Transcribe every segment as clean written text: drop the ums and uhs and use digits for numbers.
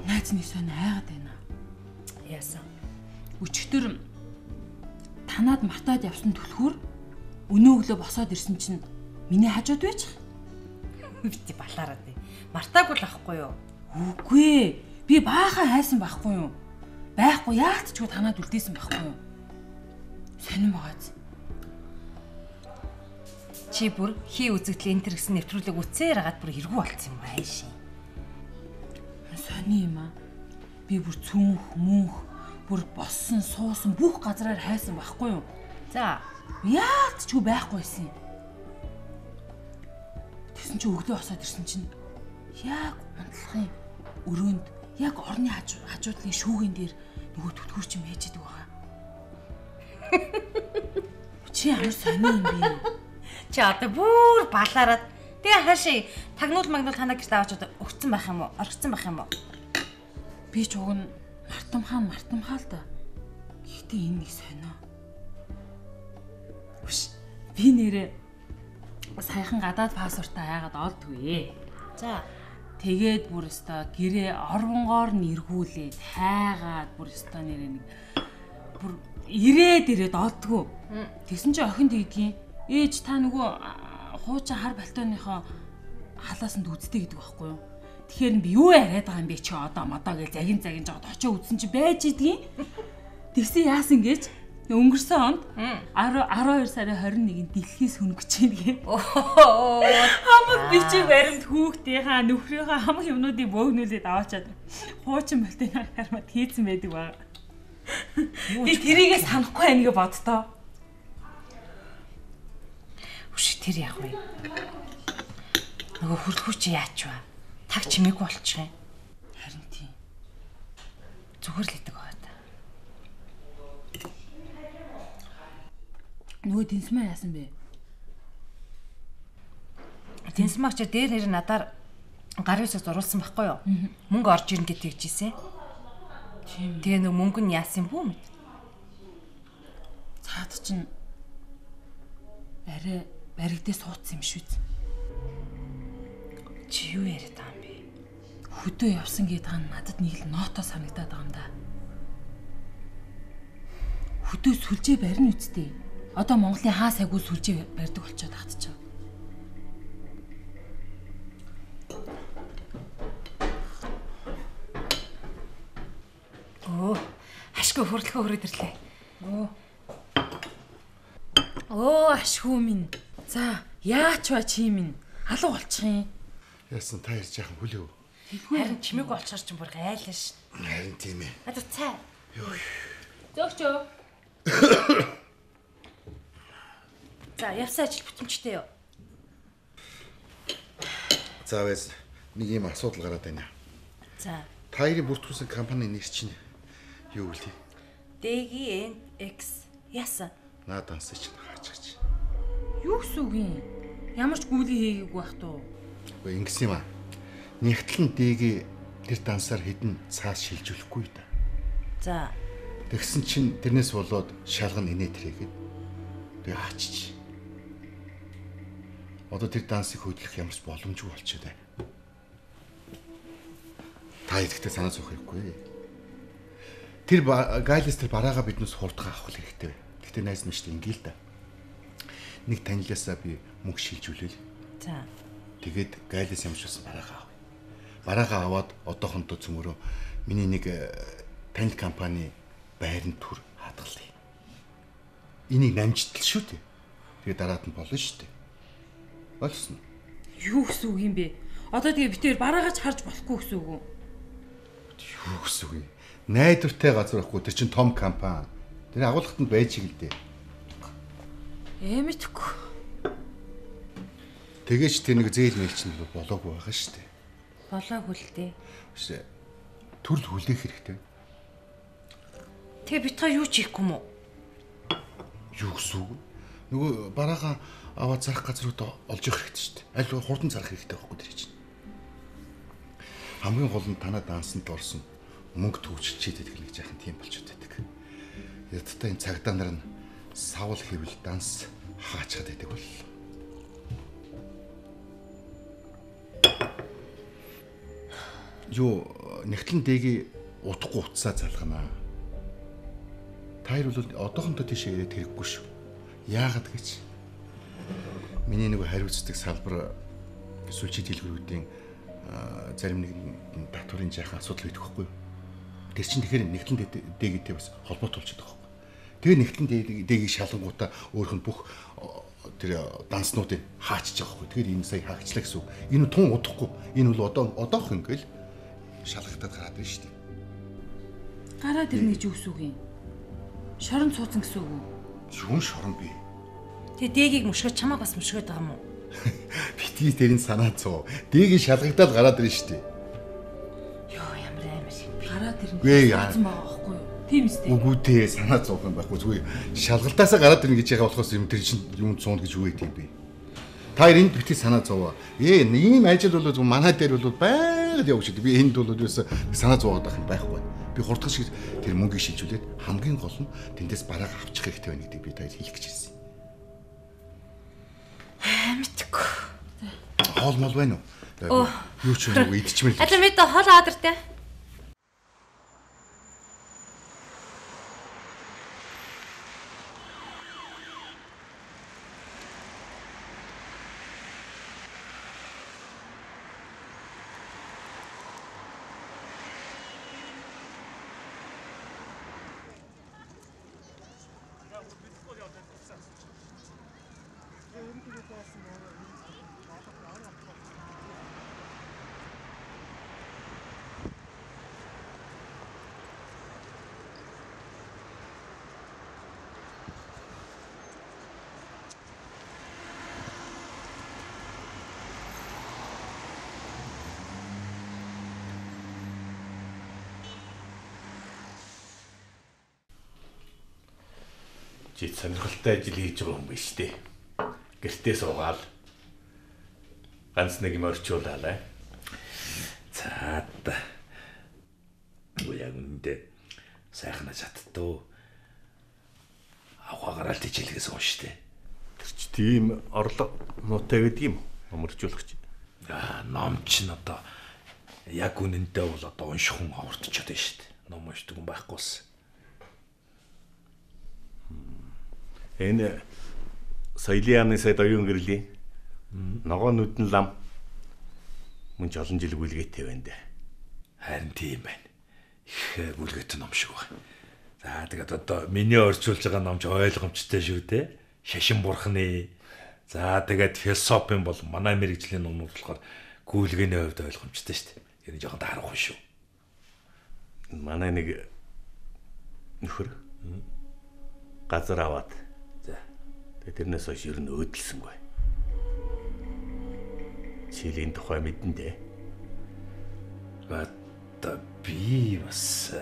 Найз нэг сонь айгаад байна. Яасан? Өчигдөр танаад мартаад явсан түлхүүр өнөө өглөө босоод ирсэн чинь миний хажууд байж. Бити балаараа тий. Мартаагүй л ахгүй юу? Үгүй ээ. Би баахан хайсан байхгүй юу? Байхгүй яалтчгүй танаад үлдээсэн байхгүй юу? Сонин байгааз. Чи бүр хий үзэгдэл энэ төр гэсэн нэвтрүүлэг үцээр агаад бүр эргүү болцсон юм ааши. Сони юм аа. Би бүр цүнх, мөнх, бүр боссон, суусан бүх газраар хайсан байхгүй юу? За, яалтчгүй байхгүй байсан юм. Тэгсэн чинь өглөө босоод ирсэн чинь яг унтлахын өрөөнд яг орны хажуудлын шүүгэн дээр нөгөө түлхүүр чинь байж идэг байгаа. Чи ямар сони юм бэ? Чи одоо бүр балаарад тэгээ хаашаа тагнуул магнуул танаа гэрт аваач одоо өгцөн байх юм уу? Орхицсан байх юм уу? Би ч уг нь мартамхаа л да. Гэхдээ энэ нэг сонио. Үш. Би нэрээ саяхан гадаад паспортаа хайгаад олдгүй. За. Тэгээд бүр өстой гэрээ орвонгоор нь эргүүлээд хайгаад бүр өстой нэрээ нэг бүр ирээд олдгүй. Тэгсэн чинь охин тэгдгийн ээж та нөгөө хуучин хар балтооныхоо халаасанд үздэг гэдэг байхгүй юу? Тэгэхээр би юу яриад байгаа юм бэ чи одоо модоо гэж загин жоод очоо үзсэн чи байж идгийн. Тэгсэн яасан гэж өнгөрсөн онд 12 сарын 21-нд дэлхийс хөнгөж чинь гэ. Хамаг бичиг баримт хүүхдийнхаа нөхрийнхаа хамаг юмнуудыг бөөгнүүлээд аваачаад хуучин балтын хармад хийцэн байдаг ба. Би тэрийгээ санахгүй байна гэж боддоо. Үш тэр яах вэ? Нөгөө хүрлхүү чи яач вэ? Таг чимээгүй болчих юм. Харин тийм. Зүгээр л идэг баа та. Нөгөө тэнсмээ яасан бэ? Тэнсмээ ч дээр нэр надаар гар юусаа зуруулсан байхгүй юу? Мөнгө орж ирнэ гэж тэгжсэн. Тийм. Тэгээ нөгөө мөнгө нь яасан юм бүү мэд? Цаад чинь арай баригдээ суудсан юм шүү дээ. Чи юу яриад байгаа юм бэ? Хөдөө явсан гэдэг нь надад нэг л ноотоо санагдаад байгаа юм да. Хөдөө сүлжээ барина үсттэй. Одоо Монголын хаа сайгүй сүлжээ барьдаг болчиход тахт чинь. Өө, ашгүй хөрлөхөө хүрээд ирлээ. Өө, ашгүй минь. За, яач ба чи минь? Алга болчих юм. Яасан та ярьж яхан хүлээв. Харин чимээгүй болчихор чинь бүр гайлаа ш. Харин тийм ээ. Одоо цай. Йоо. Зөөгчөө. За, явсан ажил бүтэмжтэй юу? За, вэс нэг юм асуудал гараад байна. За. Та хоёрын бүртгүүлсэн компани нэр чинь юу гэлээ? DGNX. Яасан? Наад дансыг чинь хаачих. Юу гэсэн үг юм? Ямар ч гүйлгээ хийгээгүй байх туу. Үгүй ингэсэн юм аа. Нэгтэл нь DG тэр дансаар хідэн цаас шилжүүлэхгүй да. За. Тэгсэн чинь тэрнээс болоод шалган инээ тэрээгээд тэгээ хаачих. Одоо тэр дансыг хөдлөх ямар ч боломжгүй болчиход байна. Та идэхтэй санаа зовх хэрэггүй. Тэр гайлс тэр бараагаа биднээс хурдхан авах хэрэгтэй. Гэхдээ найз нь шүү дээ ингээл да. Нэг танилаасаа би мөнгө шилжүүлээл. За. Тэгээд гайлс ямар ч байсан бараагаа авъя. Бараагаа аваад одоохондоо цөмөрөө миний нэг танил компани байрны төр хадгалъя. Энийг намжтал шүү дээ. Тэгээд дараад нь болно шүү дээ. Ойлгосон уу? Юу гэсэн үг юм бэ? Одоо тэгээ битээр бараагаач харж болохгүй гэсэн үг үү? Юу гэсэн үг юм? Найдвартай газар байхгүй тэр чинь том компани. Тэр агуулгатанд байж иг л дээ. Мэдхгүй. Тэгээч тэр нэг зээл мэл чинь болоогүй байгаа шүү дээ. Болоогүй л дээ. Биш. Төрөл хүлээх хэрэгтэй. Тэгээ бит хоёр юу ч хийхгүй юм уу? Юу гэсэн үг? Нөгөө бараагаа аваад зарах газрууд олж явах хэрэгтэй шүү дээ. Аль хурдан зарах хэрэгтэй байхгүй тэр чинь. Хамгийн гол нь танаа дансанд орсон мөнгө төвчилчээд байдаг нэг жаахан тийм болчиход байдаг. Ядтай энэ цагдаа нар нь савл хэвэл данс хаачаад байдаг боллоо. Юу нэгтлэн дэги утгагүй утсаа залганаа. Та хоёр бол одоохондоо тийшээ ирээд хэрэггүй шүү. Яагаад гэж миний нэг хариуцдаг салбар сүлжээ дэлгүүрүүдийн зарим нэг татварын жаахан асуудал байдаг хгүй юу? Тэр чинь тэгэхээр нэгтлэн дээгтэй бас холбоотой болчихдог байхгүй. Тэгээ нэгтлэн дээгийг шалангуудаа өөрөх нь бүх тэр данснуудыг хаачиж байгаа байхгүй. Тэгэхээр энэ сая хаагчлаа гэсэн үг. Энэ тун удахгүй. Энэ бол одоо одоох ингээл шалгагдаад гараад ирнэ шүү дээ. Гараад ирнэ гэж юу гэсэн үг юм? Шорон цууцсан гэсэн үг үү? Шүн шорон би. Тэгээ дээгийг мөшгөөд чамаа бас мөшгөөд байгаа юм уу? Битгий тэрийн санаа зов. Дээгийг шалгагдаад гараад ирнэ шүү дээ. Йоо ямар амар юм. Гараад ирнэ. Цууцсан байгаа байхгүй юу? Тийм үстэй. Үгүй дээ санаа зовх юм байхгүй. Зүгээр шалгалтаасаа гараад ирнэ гэж байгаа болохоос юм тэр чинь юм цууна гэж юу гэдэг юм бэ? Та энд битгий санаа зовоо. Ийм ажил бол зөв манай дээр бол байнга явж шид. Би энд бол юусэн санаа зовоод байх юм байхгүй. Би хурдхан шиг тэр мөнгийг шилжүүлээд хамгийн гол нь тэндээс бараага авчих хэрэгтэй байна гэдгийг би танд хэлэх гэж ирсэн. Мэдгүй. Хоол мол байна уу? Юу ч юм уу идчихмээр. Алин мэдээ хоол аваад иртэ. Чи сонирхолтой ажил хийж байгаа хүн биш үү? Гэртээ суугаал ганц нэг юм орчуулаалаа. За та. Яг үүндээ сайхнаа чаддуу. Авгаа гараал тийчэлгээс унш штэ. Тэр чи тийм орлого нуутай байдаг юм уу? Ном орчуулагч. Аа, ном чинь одоо яг үнэндээ бол одоо унших хүн ховордчиход байна штэ. Ном уншдаг хүн байхгүй болсон. Энэ соёлын яамны сайд оюун гэрлийн ногоон нүдэн лам мөн ч олон жил гүйлгээтэй байна дээ. Харин тийм байна. Их гүйлгээтэй ном шиг байна. За тэгээд одоо миний орчуулж байгаа ном ч ойлгомжтой шүү дээ. Шашин бурхны. За тэгээд философийн бол манай мэрэгжлийн номнууд болохоор гүйлгээний хувьд ойлгомжтой шүү дээ. Энэ жоохон таарахгүй шүү. Манай нэг нөхөр газар аваад тэрнээс хойш ер нь өөдөлсөнгүй. Чилийн тухай мэдэн дээ. Одоо би бас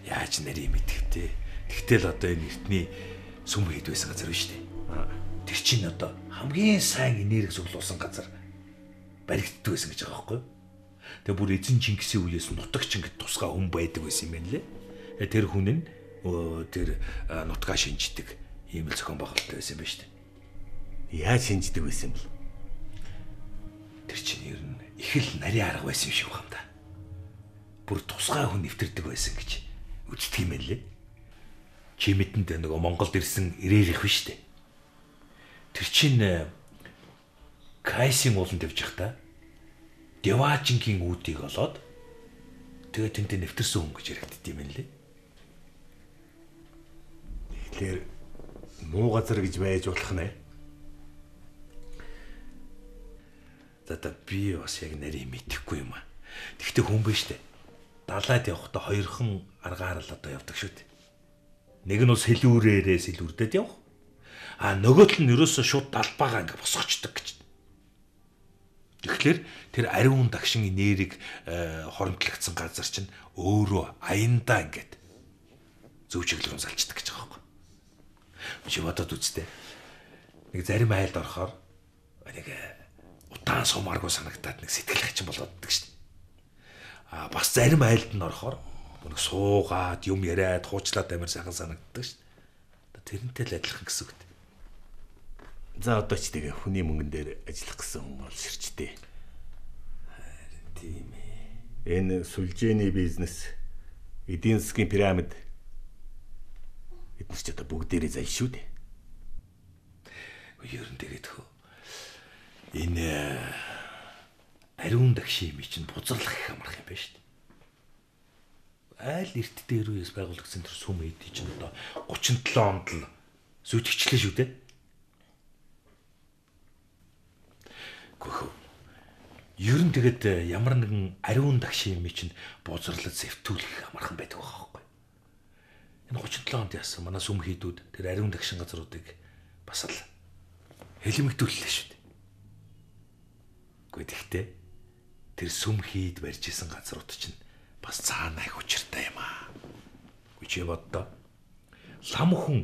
яаж нэрийг мэдэх вэ? Тэгтэл одоо энэ эртний сүм хэд байсан газар биш үү? Тэр чинь одоо хамгийн сайн энерги цуглуулсан газар баригддаг байсан гэж байгаа байхгүй юу? Тэгээ бүр эзэн Чингисийн үеэс нутагч ингэж тусгай хүн байдаг байсан юм байна лээ. Тэр хүн нь тэр нутгаа шинждэг ийм л зохион байгуулалттай байсан юм байна шүү дээ. Яаж шинждэг байсан юм бэл? Тэр чинь ер нь их л нарийн арга байсан юм шиг байна да. Бүр тусгай хүн нэвтэрдэг байсан гэж үздэг юм байна лээ. Чи мэдэнд нөгөө Монголд ирсэн ирээрих биш үү? Тэр чинь Кайсын ууланд явж байхдаа Деважингийн үүдийг олоод тэгээ тэндээ нэвтэрсэн хүн гэж яригдд юм байна лээ. Тэгэхээр муу газар гэж байж болох нэ. За та би бас яг нарийн мэдэхгүй юм аа. Тэгтээ хүн биш үү? Далайд явахдаа хоёрхан аргаар л одоо явдаг шүү дээ. Нэг нь бол сэлүүрээрээ сэлүүрдээд явах. А нөгөө тал нь ерөөсөө шууд далбаагаа ингээ босгочдөг гэж. Тэгэхээр тэр ариун дагшин нэрийг хоримтлагдсан газар чинь өөрөө аяндаа ингээд зөв чиглэл рүү залчдаг гэж байгаа байхгүй. Чи бодоод үзтээ. Нэг зарим айлд орохоор нэг удаан сумааргүй санагдаад нэг сэтгэл хачин болооддаг шүү дээ. А бас зарим айлд нь орохоор нэг суугаад юм яриад хуучлаад амар сайхан санагддаг шүү дээ. Тэрнтэй л адилхан гэсэн үг. За одоо ч тэгээ хүний мөнгөн дээр ажиллах гэсэн хүн бол ширчтэй. Харин тийм ээ. Энэ сүлжээний бизнес, эдийн засгийн пирамид эдгээр ч одоо бүгдээрээ зал шүү дээ. Ер нь тэгээд хөө. Энэ ариун дагшийн юм чинь бузарлах их амарх юм байна шүү дээ. Айл эрт дээр үеэс байгуулагдсан тэр сүм эдий чинь одоо 37 онд л сүйтгэжлээ шүү дээ. Гөхөө. Ер нь тэгээд ямар нэгэн ариун дагшийн юм чинь бузарлаж сэвтүүлэх амархан байдаг байхгүй. Энэ 37 онд яасан манай сүм хийдүүд тэр ариун дагшин газруудыг бас л хэлмэгдүүллээ шүү дээ. Гэхдээ тэгтээ тэр сүм хийд барьж исэн газрууд чинь бас цаана их учиртай юм аа. Үгүй чи боддоо. Лам хүн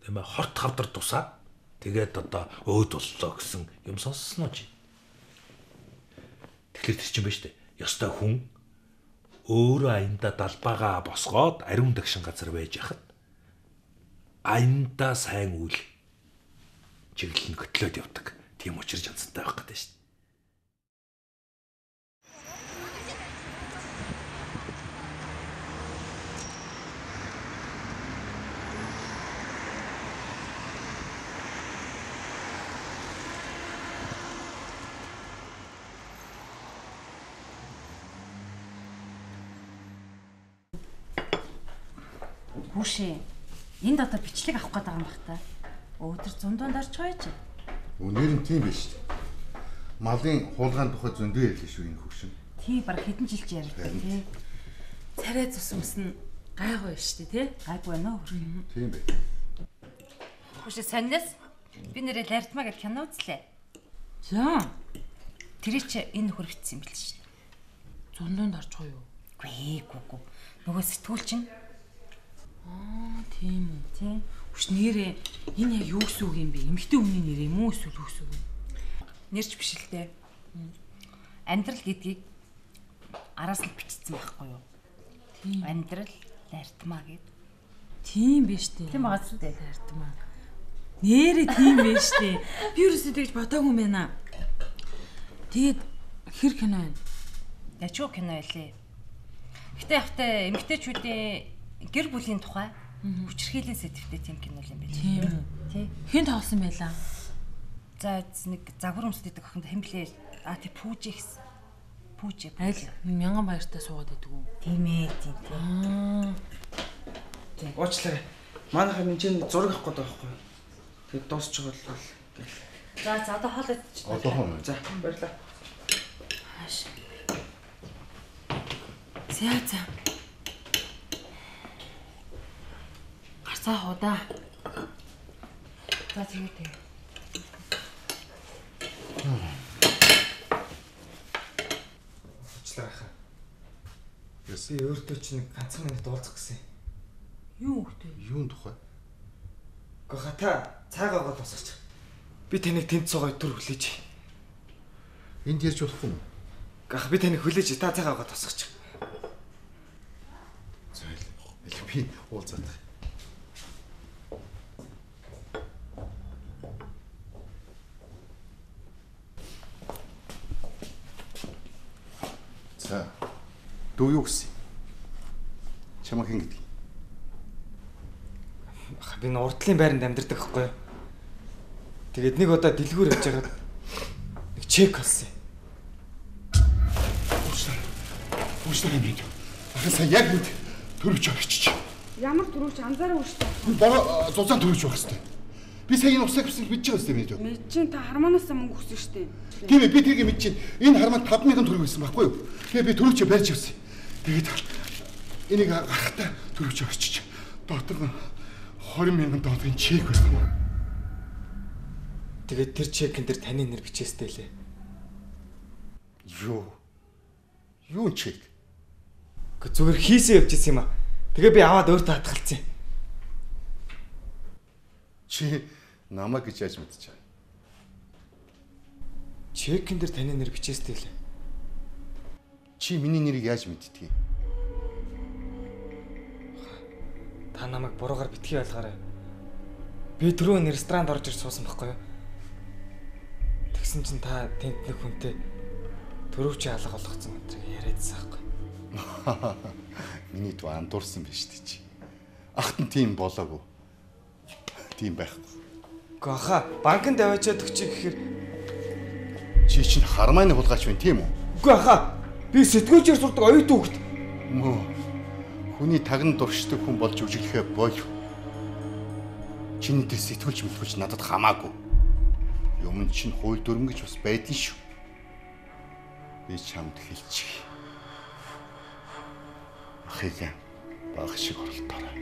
тийм ээ хорт хавдар тусаад тэгээд одоо өөд боллоо гэсэн юм сонссон уу чи? Тэгэхээр тэр чинь байна шүү дээ. Ёстой хүн өөрөө аяндаа далбаагаа босгоод ариун дагшин газар байж хахад аяндаа сайн үйл чиглэл нь хөтлөөд явдаг. Тийм учир жанцтай байх гэдэг шүү дээ. Хүүшээ. Энд одоо бичлэг авах гээд байгаа юм бах та. Өөдөр зундуунд орж хойж. Өнөр нь тийм биш үү? Малын хулгайн тухай зөндөө ярьлаа шүү энэ хөвшин. Тий, баг хэдэн жил ч ярьлаа тий. Царай цус өмс нь гайгүй шүү дээ тий. Гайгүй байна уу? Тийм бэ. Хүүшээ сонноос би нэрээ Лардмаа гэж кино үзлээ. За. Тэр чи энэ нөхөр бичсэн юм бэл шүү дээ. Зундуунд орж гоё юу? Үгүй ээ, гүү. Нөгөө сэтгүүл чинь. Аа, тийм үү. Тий. Хүч нэрээ энэ яг юу гэсэн үг юм бэ? Эмэгтэй хүний нэр юм уу эсвэл юу гэсэн үг юм? Нэрч биш л дээ. Амьдрал гэдгийг араас нь бичсэн байхгүй юу? Тийм. Амьдрал Лардмаа гэд. Тийм биш үү? Тийм байгаа зү дээ. Лардмаа. Нэрээ тийм биш үү? Би юусоо тэгж бодоогүй юм байна. Тэгээд хэр кино вэ? Ячуу кино байлээ. Гэтэ явахтай эмэгтэйчүүдийн гэр бүлийн тухай хүчирхийллийн сэдвтэй тийм кино юм байна. Тийм үү? Тий. Хэн тоглосон байлаа? За нэг загвар өмсдөг охинд хэн блэ? А тий Пүүжи гэсэн. Пүүжи. Аль мянган баяртай суугаад байдаг уу? Тийм ээ, тийм тий. Аа. Уучлаарай. Манайхаа энэ чинь зураг авах гээд байгаа байхгүй юу? Тэгээд дуусчих болвол гэл. За за одоо хоол идчих. Одоохон. За баярлалаа. Хааш. За за. Гарцаа хуудаа. За тэгээ тэгээ. Уучлаарай хаа. Би өөртөө чи нэг ганцхан минут уулзах гэсэн. Юу хөхтэй? Юун тухай? Гэхдээ ха та цайгаа гоо тусгач. Би таныг тэнд суугаад түр хүлээж. Энд ярьж болохгүй юм. Гах би таныг хүлээж та цайгаа гоо тусгач. За л би уулзаад. За. Дүү юу гэсэн? Чамаа хэн гэдэг? Би н урдлын байранд амьдардаг байхгүй юу? Тэгээд нэг удаа дэлгүүр явж байгаад нэг чек олсон юм. Уучлаарай. Уучлаарай минь. Ахын сая яг мэд төрөвч орчиж. Ямар төрөвч анзаараа үүштэй. Бороо зузаан төрөвч байх хэвээр. Би сая энэ усыг авсан мэдж байгаа юм бэ? Мэдж чинь та хармаанаас мөнгө өгсөн шүү дээ. Тийм ээ би тэрийг мэдж чинь. Энэ хармаанд 5000 төгрөг байсан байхгүй юу? Тэгээ би төрөвчөө барьж явсан. Тэгээд энийг гарахтаа төрөвчөө очиж дотор нь 20,000 долларын чек байсан. Тэгээд тэр чекэн дээр таны нэр бичээстэй лээ. Юу? Юу чек? Гэхдээ зүгээр хийсэн явж исэн юм а. Тэгээ би аваад өөртөө хатгалцсан. Чи намайг гэж яаж мэдчихэ? Чекэн дээр таны нэр бичээстэй лээ. Чи миний нэрийг яаж мэддгийг? Та намайг буруугаар битгий ойлгоорой. Би түрүүн ресторанд орж ирж суусан байхгүй юу? Тэгсэн чинь та тэнд нэг хүнтэй төрөвчийн алга болгоцсон гэдрийг яриадсан байхгүй. Миний дүү андуурсан биш үү чи. Ахт нь тийм болоогүй. Тийм байхгүй. Үгүй ахаа, банкнд аваачаад өгчий гэхээр чи чинь хармааны хулгайч байна тийм үү? Үгүй ахаа, би сэтгүүлчээр сурдаг оюутан хүүхэд. Мөө. Хүний тагн дуршдаг хүн болж үжиглэхээ боль. Чиний тэр сэтгүүлч мэлгүүлч надад хамаагүй. Юм чинь хууль дүрм гэж бас байдэн шүү. Би чамд хэлчих. Ахыг баг шиг оролдоорой.